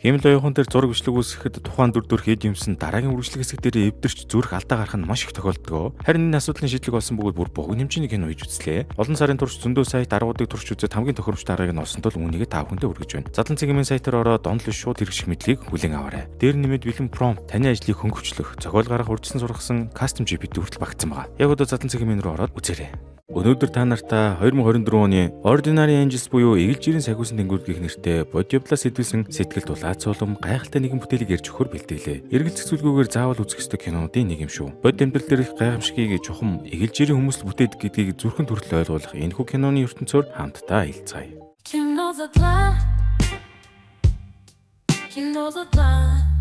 Хиймэл оюухан дээр зураг бичлэг үүсгэхэд тухайн дүр төрх эд юмсан дараагийн үргэлжлэх хэсэг дээр эвдэрч зүрх алдаа гарах нь маш их тохиолддог. Харин энэ асуудлын шийдлийг олсон бөгөөд бүр богино хэмжээний кино хийж үзлээ. Олон сарын турш зөндөө сайт аргуудыг турш үзээд хамгийн тохиромжтой аргыг нь олсон тул үүнийгээ та бүхэндээ хүргэж байна. Задлан цэгийн сайтаар ороод онлайн шууд хэрэгжих мэдлэгийг хүлээн аваарай. Дээр нэмээд бэлэн prompt таны ажлыг хөнгөвчлөх, зохиол гаргах, урьдчилан сургасан custom GPT хүртэл багтсан байгаа. Яг одоо задлан цэгийн рүү ороод үзээрэй. Өнөөдөр та нартаа 2024 оны Ordinary Angels буюу Эгэл жирийн сахиусан тэнгүүд гэх нэртэй бодит явдлаас сэдвэлсэн сэтгэл дулаацуулам гайхалтай нэгэн бүтээлийг ярьж өгөхөөр бэлтгэлээ. Эргэлзэх зүйлгүйгээр заавал үзэх ёстой кинонуудын нэг юм шүү. Бодит амьдрал дээрх гайхамшигыг чухам эгэл жирийн хүмүүс л бүтээдэг гэдгийг зүрхэн төрөл ойлгуулах энэхүү киноны ертөнцөөр хамтдаа аялцгаая. Кино задлаа. Кино задлаа.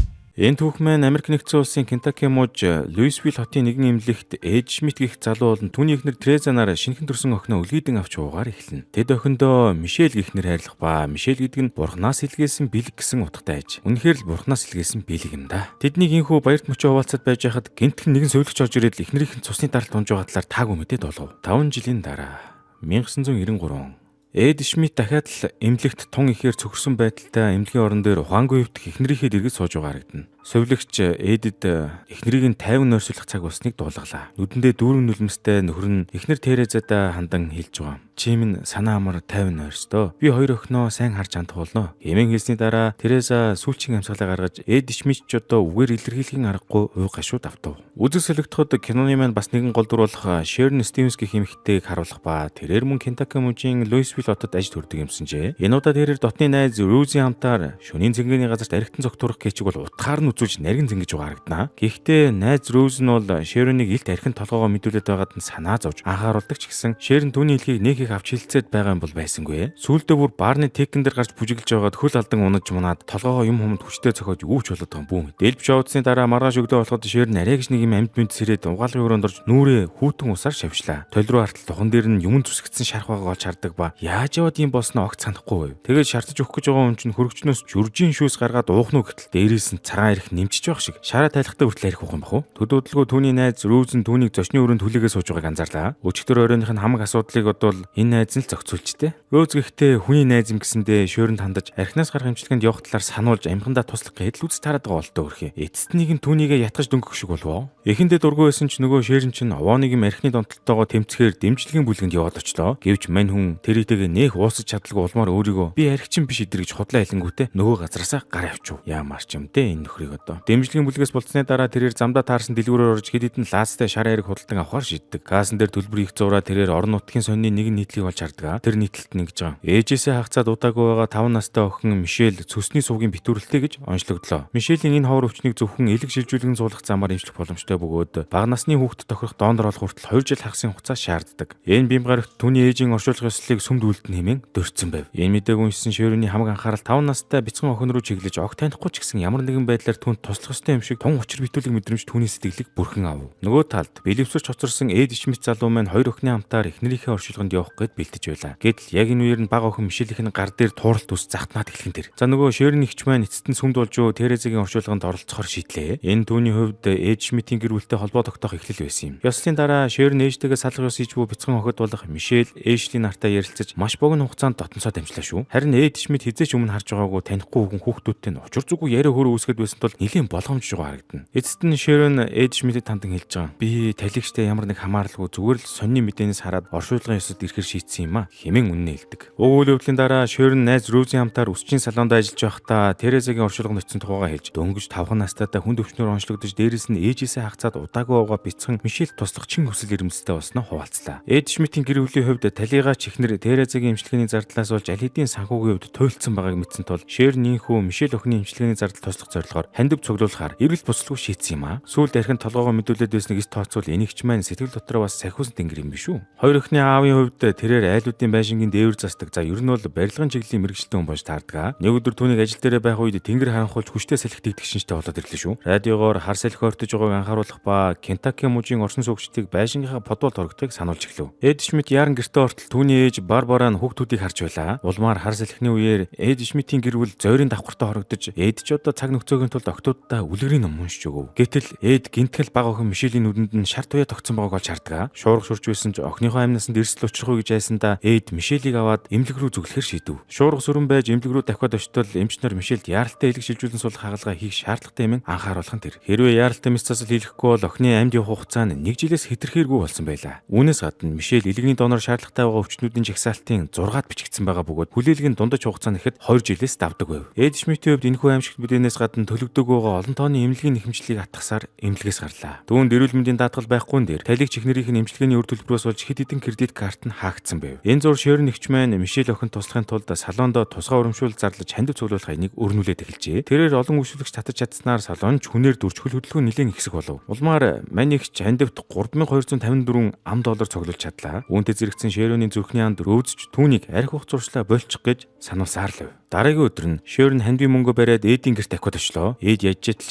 Энэ түүх маань Америк нэгдсэн улсын Кентаки мужи Луисвилл хотын нэгэн эмнэлэгт Эд Шмидт гэх залуу болон түүний эхнэр Тереза нар шинэхэн төрсэн охиноо өлгийдэн авч уугаар эхэлнэ. Тэд охиндоо Мишель гэх нэр хайрлах ба Мишель гэдэг нь бурхнаас илгээсэн бэлэг гэсэн утгатай аж. Үнэхээр л бурхнаас илгээсэн бэлэг юм да. Тэднийг инхүү баярт мөчөө хуваалцаад байж байхад гэнэтхэн нэгэн сувилагч орж ирээд эхнэрийнх нь цусны даралт унж байгаа талаар таагүй мэдээ дуулгав. 5 жилийн дараа 1993 он Эд Шмидт дахиад л эмнэлэгт тун ихээр цөхөрсөн байдалтай эмнэлгийн орон дээр ухаангүй хэвтэх эхнэрийнхээ дэргэд сууж байгаа харагдана. Сувилагч Эдэд эхнэрийг нь 50 нойрсуулах цаг болсныг дуулгалаа. Нүдэндээ дүүрэн нулимстай нөхөр нь эхнэр Терезадаа хандан хэлж байгаа. "Чи минь санаа амар 50 нойрсдоо. Би хоёр охиноо сайн харж хандах болно." Хэмээн хэлсний дараа Тереза сүүлчийн амьсгалаа гаргаж Эд Шмидт ч одоо үгээр илэрхийлэхийн аргагүй уй гашууд автав. Үзэг солигдоход киноны маань бас нэгэн гол дүр болох Шерон Стивенс гэх эмэгтэйг харуулах ба тэрээр мөн Кентаки мужийн Луисвилл хотод ажил төрдөг юмсанжээ. Энэ удаа тэрээр дотны найз Рүүзийн хамтаар шөнийн цэнгэний газарт архитан цогтуурах гэчиг бол утгаар нь үзүүлж нарийн зингэж байгаа харагдана. Гэхдээ найз Рүүз нь бол Шеронийг илт архин толгоогоо мэдүүлээд байгаад нь санаа зовж анхааруулдаг ч гэсэн Шерон түүний хэлхийг нэг их авч хилцээд байгаа юм бол байсангүй. Сүүлдээ бүр баарны текэн дээр гарч бүжиглж байгаад хөл алдан унаж мунаад толгоогоо юм хумд хүчтэй цохиод юу ч болоод байгаа юм бүү. Дэлбч явуулсны дараа маргааш өглөө болоход Шерон арай гэж нэг юм амьд мэд сэрээд угаалгын өрөөнд орж нүрээ хүүтэн усаар шавшлаа. Толь руу хартал тухан дээр нь юмн зүсгдсэн шарх байгааг олж хардаг ба яаж яваад юм болсноо огт санахгүй байв. Тэгээд шартаж өгөх гэж байгаа хүн чинь хөргөчнөөс журжийн шүүс гаргаад уух нь гэтэл дээрээс нь цагаан арх нэмчиж байх шиг шараа тайлахтай хүртэл арх уух юм бах уу? Төдөөдөлгөө түүний найз Рүүзэн түүнийг зочны өрөөнд хүлээгээ сууж байгааг анзаарлаа. Өчигдөр оройных нь хамаг асуудлыг бодвол энэ найз нь л зохицуулчтэй. Рүүз гэхдээ хүний найз юм гэсэндээ шөөрөнд хандаж архинаас гарах эмчилгээнд явах талаар сануулж амьхандаа туслах гээд л үз тараад байгаа болтой өрхий. Эцэст нэг нь түүнийгээ ятгаж дөнгөх шиг болов. Эхэндээ дургүй байсан ч нөгөө шээрэн чинь овооныг юм архины донтолтойгоо тэмцэхээр дэмжлэгийн бүлгэнд яваад очлоо. Гэвч мань хүн тэр итэйгээ нэх уусаж чадалгүй улмаар өөрийгөө би архичин биш эдэр гэж худлаа хэлэнгүүтээ нөгөө газараасаа гар авчив. Яамаар ч юм те энэ нөхрийг одоо. Дэмжлэгийн бүлгээс болцсны дараа тэрээр замдаа таарсан дэлгүүрээр орж хэд хэдэн лаазтай шар ариг худалдан авахар шийддэг. Каасан дээр төлбөр их зураа тэрээр орон нутгийн сонины нэгэн нийтлийг олж хардаг. Тэр нийтлэлт нь ингэж байгаа. Ээжээсээ хагацаад удаагүй байгаа 5 настай охин Мишель цөсний сувгийн битүүрэлтэй гэж онцлогдлоо. Мишелийн энэ ховор өвчнийг зөвхөн элэг шилжүүлгэн суулгах замаар эмчлэх боломжтой бөгөөд бага насны хүүхдэд тохирох дондор олох хүртэл 2 жил хагасын хугацаа шаарддаг. Энэ бие гарагт түүний ээжийн оршуулах ёслолыг сүмд үлдэн хэмээн дурдсан байв. Энэ мэдээг уншсан Шероны хамаг анхаарал 5 настай бяцхан охин руу чиглэж огт танихгүй ч гэсэн ямар нэгэн байдлаар түүнд туслах ёстой юм шиг тун учир битүүлэг мэдрэмж түүний сэтгэлийг бүрхэн авав. Нөгөө талд бэлэвсэрч хоцорсон Эд Шмидт залуу маань хоёр охины хамтаар эхнэрийнхээ оршуулганд явах гээд бэлтэж байлаа. Гэтэл яг энэ үеэр нь бага охин Мишелийнх нь гар дээр тууралт ус захтнаад эхлэх нь тэр. За нөгөө Шерон эгч маань эцэст нь сүмд болж юу Терезагийн оршуулганд оролцохоор шийдлээ. Энэ түүний хувьд Эд Шмидтийн гэр бүлтэй холбоо тогтоох эхлэл байсан юм. Ёслолын дараа Шерон ээжтэйгээ салах ёс хийж буй бяцхан охид болох Мишель Эшли нартай ярилцаж маш богино хугацаанд дотносоо дамжлаа шүү. Харин Эд Шмидт хэзээ ч өмнө харж байгаагүй танихгүй хүн хүүхдүүдтэй нь учир зүггүй яриа хөрөө үүсгэд байсан тул нэлийн болгоомжж байгаа харагдана. Эцэст нь Шерон Эд Шмидтэд хандан хэлж байгаа. "Би талигчтай ямар нэг хамааралгүй зүгээр л сонины мэдээнээс хараад оршуулгын ёсод ирэхэр шийдсэн юм а" хэмээн үнэнээ хэлдэг. Уг үйл явдлын дараа Шерон найз Рүүзийн хамтаар үсчийн салонд ажиллаж байхдаа Терезагийн оршуулганд очисон тухайгаа хэлж дөнгөж 5 настайдаа хүнд өвчнөр онцлогдож дээрээс нь ээжээсээ хагацаад удаагүй байгаа бяцхан Мишель туслах чин хүсэл эрмэлзэлтэй болсноо хуваалцлаа. Эд Шмидтийн гэр бүлийн хувьд талигач эхнэр Терезагийн эмчилгээний зардлаас болж аль хэдийн санхүүгийн хувьд туйлдсан байгааг мэдсэн тул Шерон инхүү Мишель охины эмчилгээний зардал туслах зорилгоор хандив цуглуулахаар эргэлт буслалгүй шийдсэн юм а. Сүүлд архин толгоогоо мэдүүлээд байсныг эс тооцвол энэгч маань сэтгэл дотроо бас сахиусан тэнгэр юм биш үү? Хоёр охины аавын хувьд тэрээр айлуудын байшингийн дээвэр застаг. За ер нь бол барилгын чиглэлийн мэргэжилтэн хүн болж таардаг. Нэг өдөр түүнийг ажил дээрээ байх үед тэнгэр харанхуйлж хүчтэй салхи дэгдэх шинжтэй болоод ирлээ шүү. Радиогоор хар салхи ортож байгааг анхааруулах ба Кентаки мужийн оршин суугчдыг байшингийнхаа подволд хорогдохыг сануулж эхлэв. Эд Шмидт яаран гэртээ ортол түүний ээж Барбара нь хүүхдүүдийг харж байлаа. Улмаар хар салхины үеэр Эд Шмидтийн гэр бүл зойрын давхартаа хорогдож Эд ч одоо цаг нөхцөөгийн тулд тулд охидуудаа үлгэрийн ном уншиж өгөв. Гэтэл Эд гинтгэл бага охин Мишелийн нүдэнд нь шар туяа тогтсон байгааг олж хардгаа. Шуурга сүрч байсан ч охиныхоо амь насанд эрсдэл учрах уу гэж айсандаа Эд Мишелийг аваад эмнэлэг рүү зүглэхээр шийдэв. Шуурга сүрэн байж эмнэлэг рүү давхиад очтол эмч нар Мишельд яаралтай элэг шилжүүлэн суулгах хагалгаа хийх шаардлагатай хэмээн анхааруулах нь тэр. Хэрвээ яаралтай мэс засал хийлгэхгүй бол охины амьд явах хугацаа нь нэг жилээс хэтэрхийргүй болсон байлаа. Үүнээс гадна Мишель элэгний донор шаардлагатай байгаа өвчтнүүдийн жагсаалтын 6-ад бичигдсэн байгаа бөгөөд хүлээлгийн дундаж хугацаа нь ихэд 2 жилээс давдаг байв. Эд Шмидтийн хувьд энэхүү аймшигт мэдээнээс гадна төлөгдөөгүй байгаа олон тооны эмнэлгийн нэхэмжлийг атгасаар эмнэлгээс гарлаа. Түүнд эрүүл мэндийн даатгал байхгүй нь дээр талиг чихнэрийнх нь эмчилгээний үр төлбөрөөс болж хэд хэдэн кредит карт нь хаагдсан байв. Энэ зур Шерн эгч маань Мишель охин туслахын тулд салондоо тусгай урамшуул зарлаж хандив цуглуулах аяныг өрнүүлээд эхэлжээ. Тэрээр олон үйлчлэгч татаж чадсанаар салон ч хүнээр дүрж хөл хөдөлгөөн нэлээн ихсэх болов. Улмаар мань эгч хандивт 3254 ам доллар цуглуулж чадлаа. Үүнтэй зэрэгцэн Шероны зүрхний анд рөөзч түүнийг архи ух зуршлаа болчих гэж сануулсаар л байв. Дараагийн өдөр нь Шерн хандивын мөнгө бариад Эдийн гэрт давхиад очлоо. Эд яжжэтл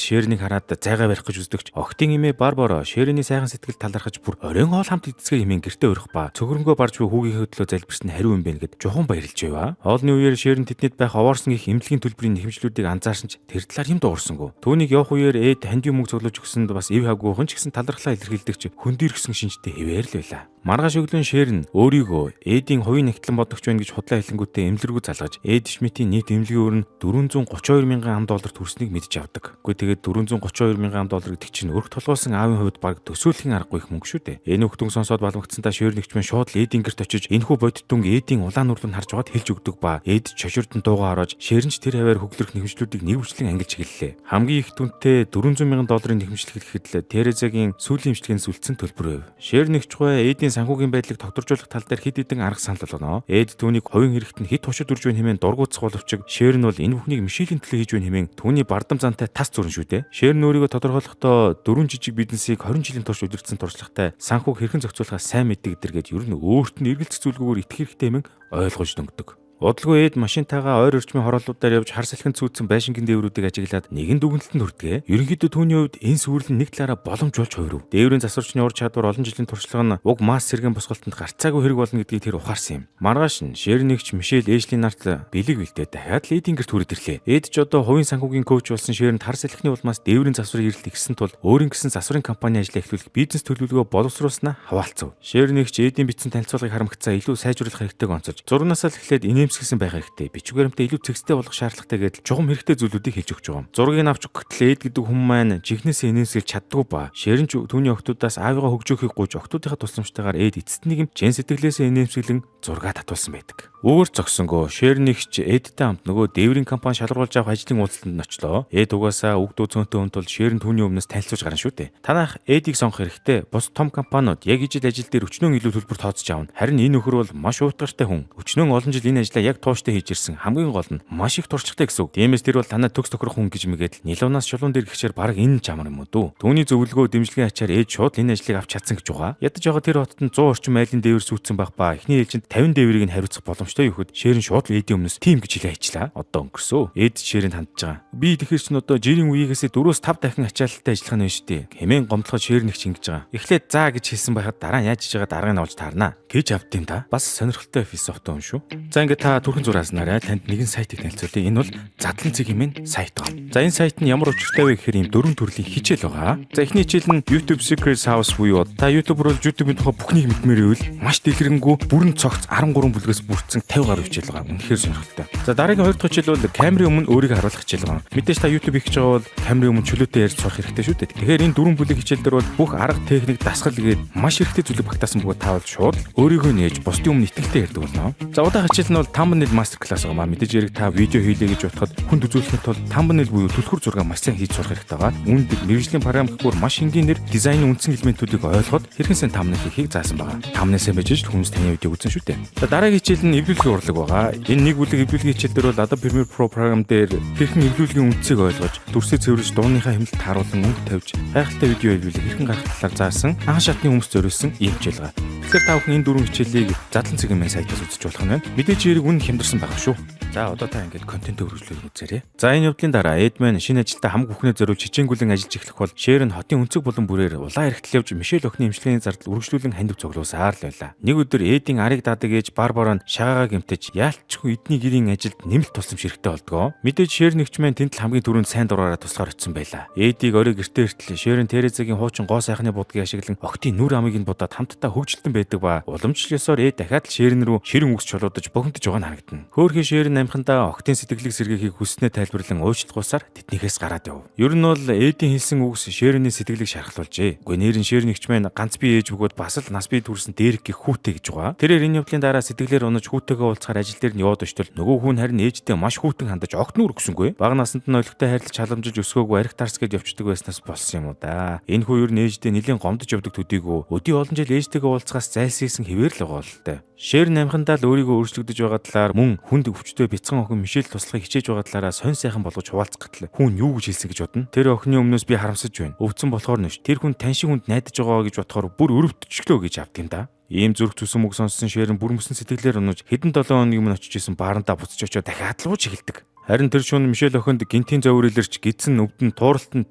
Шернийг хараад зайгаа барих гэж үздэгч охидын эмээ Барбара Шерний сайхан сэтгэл талархаж бүр оройн хоол хамт идцгээ хэмээн гэртээ урих ба цөхрөнгөө барж буй хүүгийнхээ төлөө залбирсан хариу юм бэ гэд жухан баярлж байв. Хоолны үеэр Шерн тэднийд байх овоорсон их эмнэлгийн төлбөрийн нэхэмжлүүдийг анзаарсан ч тэр талаар юм дуурсангүй. Түүнийг явах үеэр Эд хандивын мөнгө цуглуулж өгсөнд бас ив хавгүйхан ч гэсэн талархлаа илэрхийлдэг ч хөндийргсэн шинжтэй хэвээр л байлаа. Маргааш өглөө Шерн өөрийгөө Эдийн хувийн нягтлан бодогч байна гэж худлаа хэлэнгүүтээ эмнэлэг рүү залгаж Эд Шмидтийн нийт эмнэлгийн өөр нь 432 мянган ам доллар төрснийг мэдж авдаг. Үгүй тэгээд 432 мянган ам доллар гэдэг чинь өрх толгоосон аавын хувьд бараг төсөөлхийн аргагүй их мөнгө шүү дээ. Энэ хүүхдэн сонсоод баламгцсантаа Шерн эгч маань шууд л Эдийн гэрт очиж энэхүү бодит дүнг Эдийн улаан нүрлөнд харж байгаад хэлж өгдөг ба Эд чоширдон дуугаа ороож Шерн ч тэр хаваар хөглөрөх нэхэмжлүүдийг нэг бүрчлэн ангилж эхэллээ. Хамгийн их дүнтэй 400 мянган долларын нэхэмжлэл гэхэд л Терезагийн сүүлийн эмчилгээнд сүлдсэн төлбөр байв. Шерн эгч гуай Эдийн санхүүгийн байдлыг тогтворжуулах тал дээр хэд хэдэн арга санал болгоно. Эд түүнийг хувийн хэрэгт нь хэд тушид үрж байна хэмээн дургуутсах боловч Шерн бол энэ бүхнийг Мишелийн төлөө хийж байна хэмээн түүний бардам зантай тас зүрэн шүү дээ. Шерн өөрийгөө тодорхойлохдоо дөрвөн жижиг бизнесийг 20 жилийн турш удирдсан туршлагатай санхүүг хэрхэн зохицуулахаа сайн мэддэг гэдэргээд ер нь өөрт нь эргэлзэх зүйлгүйгээр итгэх хэрэгтэй хэмээн ойлгож дөнгөдөг. Удалгүй Эд машинтайгаа ойр орчмын хорооллуудаар явж хар салхинд сүйдсэн байшингийн дээврүүдийг ажиглаад нэгэн дүгнэлтэнд хүрдэгэ. Ерөнхийдөө түүний хувьд энэ сүйрэл нь нэг талаараа боломж болж хувирв. Дээврийн засварчны ур чадвар олон жилийн туршлага нь уг масс сэргээн босголтонд гарцаагүй хэрэг болно гэдгийг тэр ухаарсан юм. Маргааш нь Шерн эгч Мишель Эшлийн нарт бэлэг бэлдээ дахиад л Эдийн гэрт хүрээд ирлээ. Эд ч одоо хувийн санхүүгийн коуч болсон Шернд хар салхины улмаас дээврийн засварын эрэлт ихсэн тул өөрийн гэсэн засварын компани ажлаа эхлүүлэх бизнес төлөвлөгөө боловсруулснаа хаваалцав. Шерн эгч Эдийн бичсэн танилцуулгыг харамгацаа илүү сайжруулах хэрэгтэйг онцолж зурнаасаа л эхлээд инээмсэглэсэн байх хэрэгтэй. Бичиг баримтаа илүү цэгцтэй болгох шаардлагатай гэдэл чухам хэрэгтэй зүйлүүдийг хэлж өгч байгаа юм. Зургийг авч өгөхтөл Эд гэдэг хүн маань жинхнээсээ инээмсэглэж чаддгүй ба. Шерн ч түүний охидуудаас аавыгаа хөгжөөхийг гуйж охидуудынхаа тусламжтайгаар Эд эцэст нэг юм жин сэтгэлээсээ инээмсэглэн зураг татуулсан байдаг. Үүгээр зогсонгоо Шерн эгч Эдтэй хамт нөгөө дээврийн компани шалгаруулж авах ажлын уулзалтанд нь очлоо. Эд угаасаа үг дүү цөөнтэй хүн тул Шерн түүний өмнөөс танилцуулж гарна шүү дээ. Танайх Эдийг сонгох хэрэгтэй. Бус том компаниуд яг ижил ажил дээр өчнөөн илүү төлбөр тооцож авна. Харин энэ нөхөр бол маш уутгартай хүн. Өчнөөн олон жил энэ ажлаа яг тууштай хийж ирсэн. Хамгийн гол нь маш их туршлагатай гэсэн үг. Тиймээс тэр бол танай төгс тохирох хүн гэж мэгээд нилуунаас шулуун дээр гихчээр бараг энэ ч амар юм уу дүү. Түүний зөвлөгөө дэмжлэгийн ачаар Эд шууд энэ ажлыг авч чадсан гэж байгаа. Ядаж байгаа тэр хотод нь 100 орчим майлын дээвэр сүйдсэн байх ба эхний ээлжинд 50 дээврийг нь хариуцах боломжтой юхэд Шерн шууд л Эдийн өмнөөс тийм гэж хэлээ ажиллаа. Одоо өнгөрсөө. Эд Шерэнд хандж байгаа. Би тэгэхээр чинь одоо жирийн үеигээсээ 4-5 дахин ачаалалтай ажиллах нь байна шүү дээ. Хэмээн гомдлоход Шерн их чингэж байгаа. Эхлээд заа гэж хэлсэн байхад дараа нь яаж хийж байгаа дараагийг нь олж таарна. Гэж авд юм та. Бас сонирхолтой философитой юм шүү. За ингээд та түрхэн зурааснараа танд нэгэн сайтыг танилцуулъя. Энэ бол задлан цэг хэмээн сайт байгаа. За энэ сайт нь ямар учиртай вэ гэхээр ийм дөрвөн төрлийн хичээл байгаа. За эхний хичээл нь YouTube Secrets House буюу та YouTuber бол YouTube-ийн тухай бүхнийг мэдмээр байвал маш дэлгэрэнгүй бүрэн цогц 13 бүлгээс бүрдсэн 50 гаруй хичээл байгаа. Үнэхээр сонирхолтой. За дараагийн хоёр дахь хичээл бол камерын өмнө өөрийгөө харуулах хичээл байгаа. Мэдээж та YouTube хийх гэж байгаа бол камерын өмнө чөлөөтэй ярьж сурах хэрэгтэй шүү дээ. Тэгэхээр энэ дөрвөн бүлгийн хичээл дээр бол бүх арга техник дасгал гээд маш хэрэгтэй зүйлийг багтаасан бөгөөд та бол шууд өөрийгөө нээж бусдын өмнө итгэлтэй ярьдаг болно. За удаах хичээл нь бол thumbnail master class байгаа маа. Мэдээж хэрэг та видео хийлээ гэж бодоход хүнд үзүүлэхийн тулд thumbnail буюу түлхүүр зураг маш сайн хийж сурах хэрэгтэй байгаа. Үүнд мэргэжлийн програм гэхүүр маш энгийнээр дизайны үндсэн элементүүдийг ойлгоход хэрхэн сайн thumbnail хийхийг заасан байгаа. Thumbnail сайн байж л хүмүүс таны видеог үзэн шүү дээ. За дараагийн хичээл нь эвлүүлгийн урлаг байгаа. Энэ нэг бүлэг эвлүүлгийн хичээл дээр бол Adobe Premiere Pro програм дээр хэрхэн эвлүүлгийн үндсийг ойлгож, дүрсээ цэвэрлж, дууныхаа хэмнэлт тааруулан өнгө тавьж, гайхалтай видео эвлүүлгийг хэрхэн гаргах талаар заасан анхан шатны хүмүүс зориулсан ийм хичээл байгаа. Тэгэхээр та бүхэн энэ дөрвөн хичээлийг Задлан цэгийн сайтаас үзэж болох нь байна. Мэдээж хэрэг үнэ хямдарсан байгаа шүү. За, одоо та ингээд контент өргөжлөөр үзээрэй. За, энэ явдлын дараа Эд маань шинэ ажилдаа хамаг бүхнээ зориулж хичээнгүлэн ажиллаж эхлэх бол Шэрэн хотын өнцөг булан бүрээр улаан эрхтэл явж Мишель охины эмчилгээний зардал үргэлжлүүлэн хандив цуглуулсаар л байлаа. Нэг өдөр Эдийн арыг даадаг ээж Барбара нь шагаагаа гэмтэж яалтчгүй эдний гэрийн ажилд нэмэлт тусламж хэрэгтэй болдгоо. Мэдээж Шэрэн эгч маань тэнд л хамгийн түрүүнд сайн дураараа туслахаар очсон байлаа. Эдийг орой гэртээ эртэл Шэрэн Терезагийн хуучин гоо сайхны будгийг ашиглан охидын нүр амыг нь будаад хамтдаа хөгжилтөн байдаг ба уламжлал ёсоор Эд дахиад л Шэрэн рүү ширэн үгс чулуудаж богинтож байгаа нь харагдана. Хөөхий Шэрэн амхандаа охидын сэтгэлийг сэргээхийг хүснээ тайлбарлан уучлахгүйсаар тэднийхээс гараад яв. Ер нь бол Эдийн хэлсэн үгс Шэрэний сэтгэлийг шархлуулжээ. Үгүй, нэр нь Шэрэн эгч маань ганц бие ээж бөгөөд бас л нас бие төрсэн дээрх гэх хүүтэй гэж байгаа. Тэрээр энэ явдлын дараа сэтгэлээр унаж хүүтэйгээ уулзахаар ажил дээр нь яваад очтол нөгөө хүн харин ээжтэй маш хүйтэн хандаж огт нүр өгсөнгүй. Бага насанд нь олигтой хайрлаж халамжилж өсгөөгүй, арх тарс гэж явцдаг байснаас болсон юм уу да. Энэ хүү ер нь ээжтэй нэлийн гомдож явдаг төдийгүй өдий олон жил ээжтэйгээ уулзахаас зайлсхийсэн хэвээр л байгаа бололтой. Шэр намхандаа л өөрийгөө өөрчлөгдөж байгаа талаар, мөн хүнд өвчтөй бяцхан охин Мишель туслахыг хичээж байгаа талаараа сонь сайхан болгож хуваалцах гэтэл хүн юу гэж хэлсэн гэж бодно. Тэр охины өмнөөс би харамсаж байна. Өвдсөн болохоор нэш. Тэр хүн тань шиг хүнд найдаж байгаа гэж бодохоор бүр өрөвдчихлөө гэж авд юм да. Ийм зүрх зүсэн үг сонссон Шэрэн бүр мөсөн сэтгэлээр унаж хэдэн 7 хоногийн өмнө очиж исэн баарандаа буцаж очиод дахиад л ууж эхэлдэг. Харин тэр шөнө Мишель охинд гинтийн зовир илэрч гидсэн өвдөн тууралтанд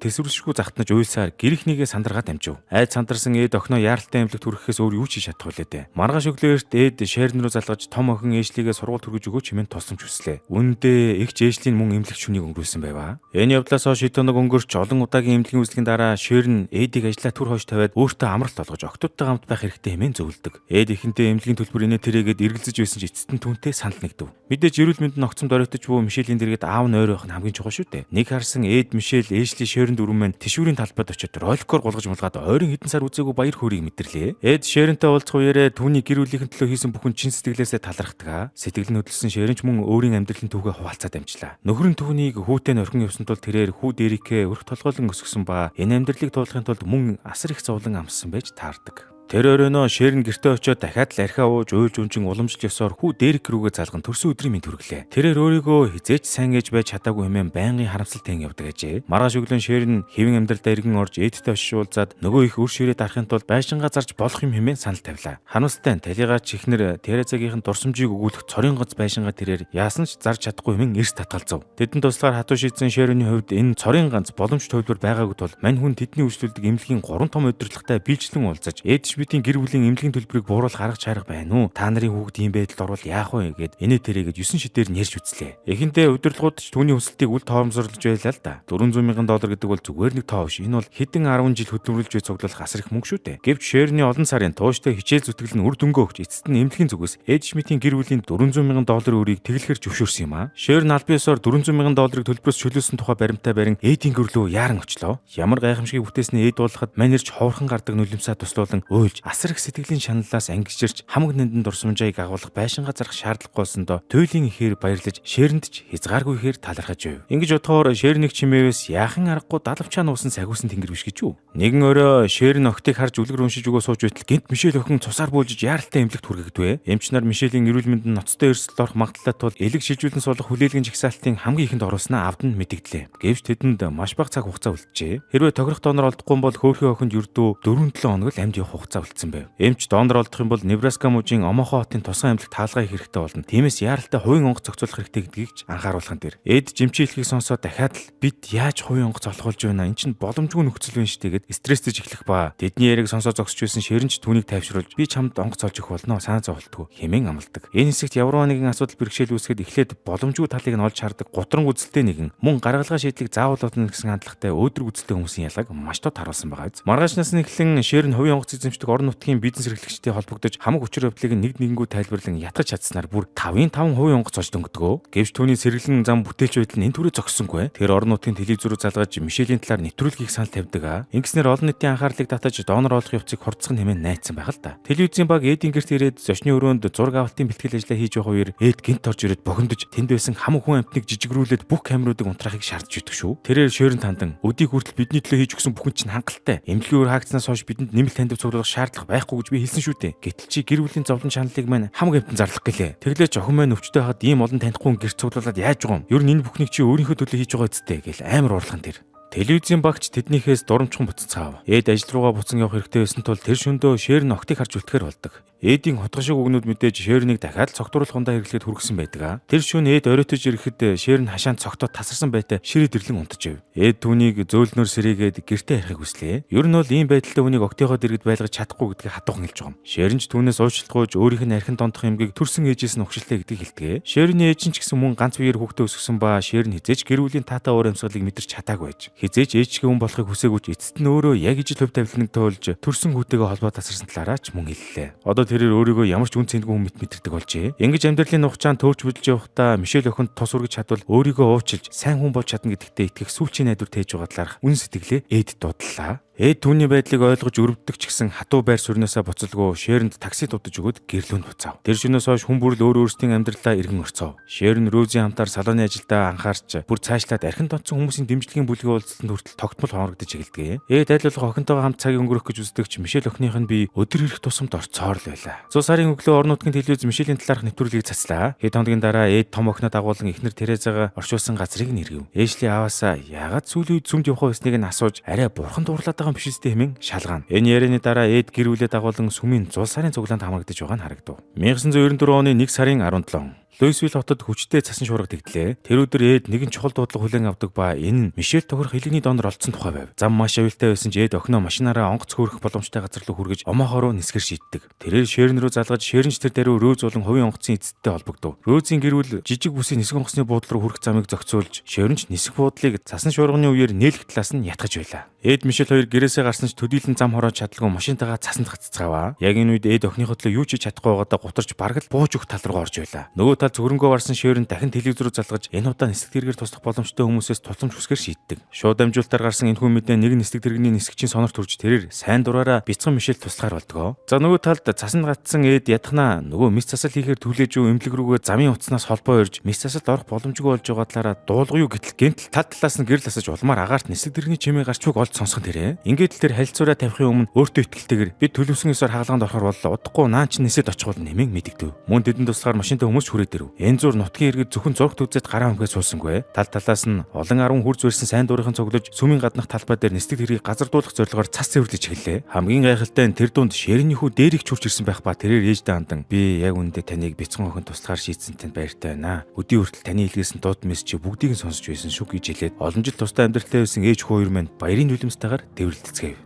тэсвэрлэшгүй захтнаж уйлсаар гэрийнхнийгээ сандаргаад амжив. Айд сандарсан Эд охиноо яаралтай эмнэлэгт хүрэхээс өөр юу ч хийж чадах вүлээ дээ. Маргааш өглөө эрт Эд Шэрн рүү залгаж том охин Эшлигээ сургууль түргэж өгөөч хэмээн тусламж хүслээ. Үүндээ эгч Эшлийн мөн эмнэлэг шүнийг өнгөрүүлсэн байваа. Энэ явдлаас хойш хэд хоног өнгөрч олон удаагийн эмнэлгийн үйлчлэгийн дараа Шэрн Эдийг ажлаа түр хойш тавиад өөртөө амралт олгож охидтойгоо хамт байх хэрэгтэй хэмээн зөвлөдөг. Эд ихэнхдээ эмнэлгийн төлбөр инээ тэрээгээд эргэлзэж байсан ч эцэст нь түүнтэй санал нэгдэв. Мэдээж эрүүл мэнд нь огцом доройтож буй Мишелийн дэргэд аав нь ойр байх нь хамгийн чухал шүү дээ. Нэг харсан Эд, Мишель, Эшли, Шэрэн дөрвөн маань тэшүүрийн талбайд очиод роликоор гулгаж мулгаад ойрын хэдэн сар үзээгүй баяр хөөргийг мэдэрлээ. Эд Шэрэнтэй уулзах үеэрээ түүний гэр бүлийнхэн төлөө хийсэн бүхэн чин сэтгэлээсээ талархдаг. Сэтгэл нь хөдөлсөн Шэрэн ч мөн өөрийн амьдралын түүхээ хуваалцаад амжлаа. Нөхөр нь түүнийг хүүтэй нь орхин явсан тул тэрээр хүү Дэрикээ өрх толгойлон өсгсөн ба энэ амьдралыг туулахын тулд мөн асар их зовлон амссан байж таардаг. Тэр өрөөнөө Шэрэн гэртээ очиод дахиад л архиа ууж уйлж унжин уламжлал ёсоор хүү Дэрик рүүгээ залган төрсөн өдрийн мэнд хүргэлээ. Тэрээр өөрийгөө хизээч сайн ээж байж чадаагүй хэмээн байнгын харамсал тэн явдаг ажээ. Маргааш өглөө Шэрэн хэвэн амьдралдаа эргэн орж Эдтэй очиж уулзаад нөгөө их өр ширээ дарахын тулд байшингаа зарж болох юм хэмээн санал тавилаа. Харамсалтай нь талигач ихнэр Терезагийнхэн дурсамжийг өгүүлэх цорын гоц байшингаа тэрээр яасан ч зарж чадахгүй хэмээн эрс татгалзав. Тэдэнд туслахаар хатуу шийдсэн Шэрэний хувьд энэ цорын ганц боломж төвлөр байгаагүй тул мань хүн тэдний үйлчлүүлдэг эмнэлгийн 3 том удирдлагатай биелжлэн уулзаж Эд Шмидтийн гэр бүлийн эмнэлгийн төлбөрийг бууруулах арга чарга байна уу? Та нарын хүүхэд ийм байдалд орвол яах вэ гэд инээ тэрээгээд 9 шидээр нь ярьж үзлээ. Эхэндээ удирдлагууд ч түүний хүсэлтийг үл тоомсорлож байлаа л да. 400 мянган доллар гэдэг бол зүгээр нэг тоо биш. Энэ бол хэдэн 10 жил хөдөлмөрлөж буй цуглуулах асар их мөнгө шүү дээ. Гэвч Шэрний олон сарын тууштай хичээл зүтгэл нь үр дүнгээ өгч эцэст нь эмнэлгийн зүгээс Эд Шмидтийн гэр бүлийн 400 мянган доллар өрийг тэглэхэр зөвшөөрсөн юм аа. Шэрн албан ёсоор 400 мянган долларыг төлбөрөөс чөлөөлсөн тухай баримтаа барин Эдийн гэрлөө яаран очлоо. Ямар гайхамшигыг бүтээсний Эд уулахад манерч ховорхон гардаг нулимсаа туслуулан уйлж асар их сэтгэлийн шаналлаас ангижирч хамаг нандин дурсамжийг агуулах байшингаа зарах шаардлагагүй болсондоо туйлын ихээр баярлаж Шэрэнд ч хязгааргүй ихээр талархаж байв. Ингэж бодохоор Шэрэнийг чимээвээс яахан аргагүй далавчаа нуусан сагиусан тэнгэр биш гэж үү? Нэгэн өрөө Шэрэн охтыг харж үлгэр уншиж өгөө сууж байтал гинт Мишель охин цусаар буулжиж яаралтай эмнэлэгт хүргэгдвэ. Эмч нар Мишелийн эрүүл мэнд нь ноцтой эрсдэлд орох магадлалтай тул элэг шилжүүлэн суулгах хүлээлгэн жагсаалтын хамгийн ихэнд оруулснаа авд нь мэдэгдлээ. Гэвч тэдэнд маш бага цаг хугацаа үлджээ. Хэрвээ тохирох донор олдохгүй бол хөөхий охинд ердөө 4-7 хоног л амьд явах хугацаа үлдсэн байв. Эмч донор олдох юм бол Небраска мужийн Омохо хотын тусгай эмнэлэгт хаалгаа хийх хэрэгтэй болно. Тиймээс яаралтай хувийн онгоц зохицуулах хэрэгтэй гэдгийг ч анхааруулах нь тэр. Эд жимчийн хэлхийг сонсоод дахиад л бид яаж хувийн онгоц олох болж байна? Эн чинь боломжгүй нөхцөл байна шүү дээ гэд стресстэй эхлэх ба. Тэдний яриаг сонсоо зогсож байсан Шэрэнч түүнийг тайвшруулж би чамд онгоц олж өгөх болно. Санаа зовлтгүй хэмээн амладаг. Энэ хэсэгт ямар нэгэн асуудал бэрхшээл үүсгэхэд эхлээд боломжгүй талыг нь олж хардаг гутран үзэлтэй нэгэн мөн гаргалгаа шийдлийг заавал олно гэсэн хандлагатай өөдрөг үзэлтэй хүмүүсийн ялгааг маш тод харуулсан байгаа биз. Маргаашнаас нь эхлэн Шэрэн хувийн онгоц эзэмшдэг орон нутгийн бизнес эрхлэгчтэй холбогдож хамаг учир явдлыг нэг нэгэнгүү тайлбарлан ятгах чадсанаар бүр 5-ын 5 хувийн онгоц олж дөнгөдгөө. Гэвч түүний сэргэлэн зам бүтээлч байдал нь энэ түрүү зогссонгүй. Тэр орон нутгийн телевиз рүү залгаж Мишелийн талаар нэвтрүүлэг хийх санал тавьдаг. Ингэснээр олон нийтийн анхаарлыг татаж донор олох явцыг хурдсах нь хэмээн найдсан байх л да. Телевизийн баг Эдийн гэрт ирээд зочны өрөөнд зураг авалтын бэлтгэл ажлаа хийж явах үеэр Эд гинт орж ирээд бохиндож тэнд байсан хамаг хүн амьтныг жижигрүүлээд бүх камеруудыг унтраахыг шаардж өгдөг шүү. Тэрээр шөөрөн тандан өдийг хүртэл бидний төлөө хийж өгсөн бүхэн чинь хангалттай. Эмнэлгийн өр хаагдсанаас хойш бидэнд нэмэлт хандив цуглуулах шаардлага байхгүй гэж би хэлсэн шүү дээ. Гэтэл чи гэр бүлийн зовлон шаналлыг маань хамаг амьтан зарлах гэлээ. Тэглээч охин маань өвчтөй хаад ийм олон танихгүй хүн гэрт цуглуулад яаж байгаа юм? Ер нь энэ бүхнийг чи өөрийнхөө төлөө хийж байгаа үсттэй гэл амар уурлах нь тэр. Телевизийн багч тэднийхээс дурамчхан буцацгаав. Эд ажил руугаа буцан явах хэрэгтэй байсан тул тэр шөндөө Шэрн октыг харж үлдэхээр болдог. Эдийн хотго шиг үгнүүд мэдээж Шэрнийг дахиад цогтууруулах хундаа хэрэглэхэд хүргэсэн байдаг. Тэр шөнө Эд оройтож ирэхэд Шэрн хашаанд цогтоо тасарсан байтай ширээ дэрлэн унтаж ив. Эд түүнийг зөөлнөр сэрээгээд гэртээ харихыг хүслээ. Ер нь бол ийм байдалтай хүнийг октийнхоо дэргэд байлгаж чадахгүй гэдгийг хатуухан хэлж байгаа юм. Шэрн ч түүнээс уучлалгүйж өөрийнх нь архин дондох эмгийг төрсөн ээжээс нь угшилтэй гэдгийг хэлдэг. Шэрний ээж нь ч гэсэн мөн ганц биеэр хүүхдээ өсгсөн ба Шэрн хизээч гэр бүлийн таатай уур амьсгалыг мэдэрч чадаагүй байж. Хизээч ээжгээ хүн болохыг хүсээгүй ч эцэст нь өөрөө яг ижил хөв тавиланг тоолж төрсөн хүүтэйгээ холбоо тасарсан талаараа ч мөн хэллээ. Одоо тэрээр өөрийгөө ямар ч үн цэнгүй хүн мэт мэдэрдэг болжээ. Ингэж амьдралын нухчаан төөрч бүдэлж явахдаа Мишель охинд тус үргэж чадвал өөрийгөө уучлж сайн хүн болж чадна гэдэгтээ итгэх сүүлчийн найдвар тээж байгаа талаарх үн сэтгэлээ Эд дудлаа. Эд түүний байдлыг ойлгож өрөвддөг ч гэсэн хатуу байр суурнасаа буцалгүй Шэрэнд такси дуудаж өгөөд гэрлүүнд буцаав. Тэр шөнөөс хойш хүн бүр л өөр өөрсдийн амьдралаа эргэн орцов. Шэрэн Рүүзийн хамтаар салооны ажилдаа анхаарч бүр цаашлаад архин донцсон хүмүүсийн дэмжлэгийн бүлгийн уулзалтанд хүртэл тогтмол хонгорогдож эхэлдэг. Эд аль болох охинтойгоо хамт цагийг өнгөрөх гэж үздэг ч Мишель охиных нь бие өдөр ирэх тусамд орцоор л байлаа. 100 сарын өглөө орон нутгийн телевиз Мишелийн талаарх нэвтрүүлгийг цацлаа. Хэд хоногийн дараа Эд том охиноо дагуулan эхнэр Терезагаа орчуулсан газрыг нэргэв. Эшли ааваасаа яагаад сүүлийн үед сүмд явах байсныг нь асууж арай бурхан дуурлаад байгаа юм биш үстэй хэмээн шалгаана. Энэ ярианы дараа Эд гэр бүлээ дагуулan сүмийн зул сарын цуглаанд хамрагдаж байгаа нь харагдав. 1994 оны 1 сарын 17 Луисвилл хотод хүчтэй цасан шуурга тэгдлээ. Тэр өдөр Эд нэгэн чухал дуудлага хүлээн авдаг ба энэ нь Мишель тохирох хилэгний донор олдсон тухай байв. Зам маш аюултай байсан ч Эд охиноо машинаараа онгоц хөөрөх боломжтой газар руу хүргэж Омахо руу нисгэр шийддэг. Тэрээр Шэрн рүү залгаж Шэрнч тэр даруй Рөөз болон хувийн онгоцын эзэдтэй холбогдов. Рөөзийн гэр бүл жижиг бүсийн нисэх онгоцны буудлын руу хүрэх замыг зохицуулж Шэрнч нисэх буудлыг цасан шуурганы үеэр нээлэх талаас нь ятгах байлаа. Эд Мишель хоёр гэрээсээ гарсан ч төдийлөн зам хороож чадалгүй машинтайгаа цасанд гаццгааваа. Яг энэ үед Эд охиныхоо төлөө юу ч хийж чадахгүй байгаадаа гутарч бараг л бууж өгөх тал руу орж байлаа. Нөгөө тал зүгрэнгөө барсан Шэрэн дахин телевиз рүү залгаж энэ удаа нисэх тэргээр туслах боломжтой хүмүүсээс тусламж хүсгээр шийддэг. Шууд дамжуулалтаар гарсан энэхүү мэдээ нэг нисдэг тэрэгний нисгчийн сонорт хүрч тэрээр сайн дураараа бяцхан Мишель туслахаар болдгоо. За нөгөө талд цасанд гацсан Эд ятгахнаа нөгөө мис засал хийхээр түлээж юу эмнэлэг рүүгээ замын утаснаас холбоо ирж мис засалд орох боломжгүй болж байгаа талаараа дуулгуу юу гэтэл гэнтэл тал талаас нь гэрэл асаж улмаар агаарт нисдэг тэрэгний чимээ гарч бүг олж сонсхон тэрэ. Ингээд л тэр харилцуураа тавихын өмнө өөртөө итгэлтэйгээр би төлөвсөн ёсоор хагалгаанд орохоор боллоо. Удахгүй наа чи нисэд очих бол нэмэн мэдэгдэв. Мөн тэдэнд туслахаар машинтай хүмүүс хүрээд ирэв. Энэ зур нутгийн иргэд зөвхөн зурагт үзээд гараа өмхөө суусангүй. Тал талаас нь олон 10 хүр зүрсэн сайн дурынхан цуглаж сүмийн гаднах талбай дээр нисдэг тэргийг газардуулах зорилгоор цас цэвэрлэж эхэллээ. Хамгийн гайхалтай нь тэр дунд Шэрний хүү дээрийг чурч ирсэн байх ба тэрээр ээждээ хандан би яг үүндээ таныг бяцхан охин туслахаар шийдсэн танд баяртай байна. Өдийн хүртэл таны хэлгээсэн дууд мэс чи бүгдийг нь сонсож байсан шүү гэж хэлээд олон жил тустай амьдралтай байсан ээж хүү хоёр маань баярын нулимстайгаар дэврэлдэцгээв.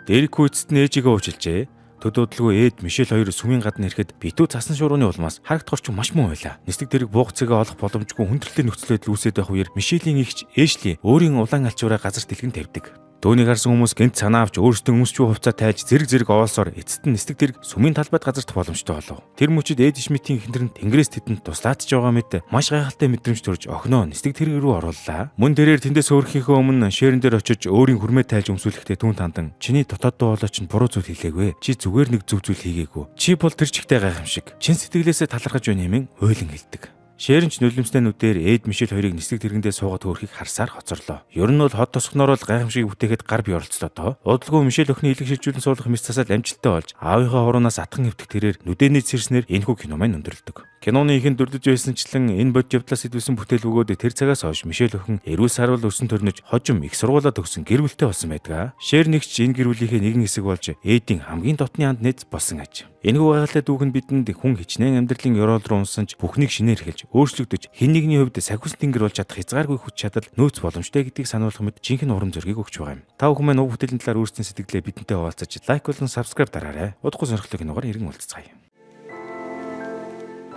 Дэрэг хүү эцэст нь ээжигээ уучлжээ. Төдөөдөлгүй Эд Мишель хоёр сүмийн гадна ирэхэд битүү цасан шурууны улмаас харагдах орчин маш муу байлаа. Нисдэг дэрэг буух цэгээ олох боломжгүй хүндрэлтэй нөхцөл байдал үүсээд байх үеэр Мишелийн эгч Эшли өөрийн улаан алчуураа газар дэлгэн тавьдаг. Түүнийг харсан хүмүүс гэнт санаа авч өөрсдөө өмсч буй хувцас тайлж зэрэг зэрэг овоолсоор эцэст нь нисдэг тэрэг сүмийн талбайд газардах боломжтой болов. Тэр мөчид Эд Шмидтийн эхнэр нь Тэнгэрээс тэдэнд туслаадж байгаа мэт маш гайхалтай мэдрэмж төрж охиноо нисдэг тэрэг рүү орууллаа. Мөн тэрээр тэндээс өөрхийнхөө өмнө шээрэн дээр очиж өөрийн хүрмээ тайлж өмсүүлэхдээ түүнд хандан чиний дотоод дуу хоолой чинь буруу зүйл хэлээгүй. Чи зүгээр нэг зөв зүйл хийгээгүй. Чи бол тэр чигтээ гайхамшиг. Чин сэтгэлээсээ талархаж байна хэмээн уйлан хэлдэг. Шэрэнч нулимстай нүдээр Эд Мишель хоёрыг нисдэг тэргэндээ суугаад хөөрхийг харсаар хоцорлоо. Ер нь бол хот тосгоноор л гайхамшиг бүтээхэд гар бие оролцлоо доо. Удалгүй Мишель охины илэг шилжүүлэн суулгах мис засал амжилттай болж аавынхаа хуруунаас атхан хэвтэх тэрээр нүдэний цэрснээр энэхүү кино маань өндөрлөдөг. Киноны ихэнд дүрдэж байсанчлан энэ бодит явдлаас сэдвсэн бүтээл бөгөөд тэр цагаас хойш Мишель охин эрүүл сарвал өрсөн төрнөж хожим их сургуулаа төгссөн гэр бүлтэй болсон байдаг. Шэр нэгч энэ гэр бүлийнхээ нэгэн хэсэг болж Эдийн хамгийн дотны анд нэз болсон аж. Энэхүү гайхалтай түүх нь бидэнд хүн хичнээн амьдралын ёроол руу унсан ч бүхнийг шинээр эхэлж өөрчлөгдөж хэн нэгний хувьд сахиус тэнгэр болж чадах хязгааргүй хүч чадал нөөц боломжтой гэдгийг сануулах мэт жинхэнэ урам зоригийг өгч байгаа юм. Та бүхэн маань уг бүтээлийн талаар өөрсдийн сэтгэлдээ бидэнтэй хуваалцаж лайк болон subscribe дараарай. Удахгүй сонирхолтой киногоор иргэн уулзцгаая.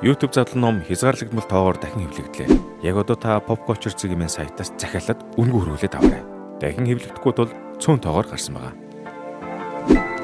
YouTube задлан ном хязгаарлагдмал тоогоор дахин хэвлэгдлээ. Яг одоо та Pop Culture цэгийн сайтаас захиалаад үнэгүй хөрвүүлээд аваарай. Дахин хэвлэгдэхгүй тул цөөн тоогоор гарсан байгаа.